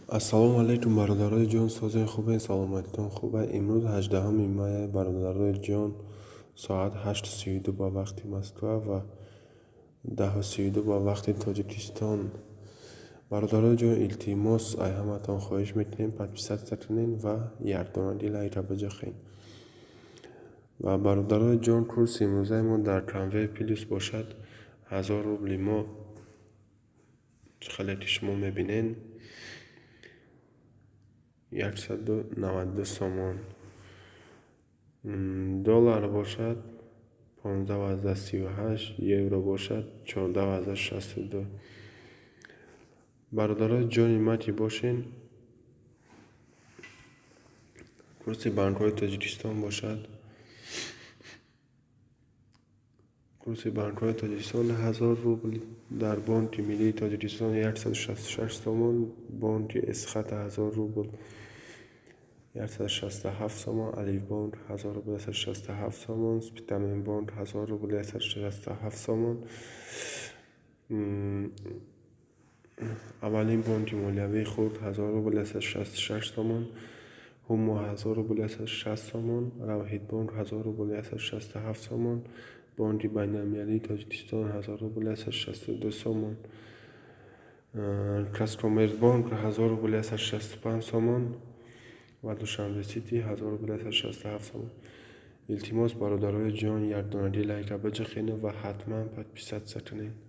Ассалому алайкум, бародарои ҷон, созен, хубен, саломатитон хуба. Имрӯз 18 мая, бародарои ҷон, соат 8:32 ба вақти Москва ва 10:32 ба вақти Тоҷикистон. Бародарои ҷон, илтимос, ай ҳаматон хоҳиш мекунем, подписаться кунен ва якдонаги лайка биҷахен. Ва бародарои ҷон, курси имрӯзаи мо дар Конвей Плюс бошад, 1000 рубли мо, хеле ки шумо мебинен, 192 сомон. Доллар бошад 15,38, евро бошад 14,62. Бародарои ҷони ма ки бошен, курси банкҳои Тоҷикистон бошад, курси банкҳои Тоҷикистон 1000 рубл дар Бонки Миллии Тоҷикистон 166 сомон, Бонки Эсхата 1000 рубл 167 сомон, Алифбонк 1000 рубл 167 сомон, Спитаменбонк 1000 рубл 167 сомон, аввалин бонки молиявии хурд 1000 рубл 166 сомон, Ҳумо 1000 рубл 160 сомон, Равҳидбонк 1000 рубл 167 сомон, Бонки байналмилалии Тоҷикистон 1000 рубл 162 сомон, Казкоммерцбонк 1000 рубл 165 сомон ва Душанбе Сити 1000 рубл 167 сомон. Илтимос, бародарои ҷон, якдонаги лайка биҷахену ва ҳатман подписаться кунед.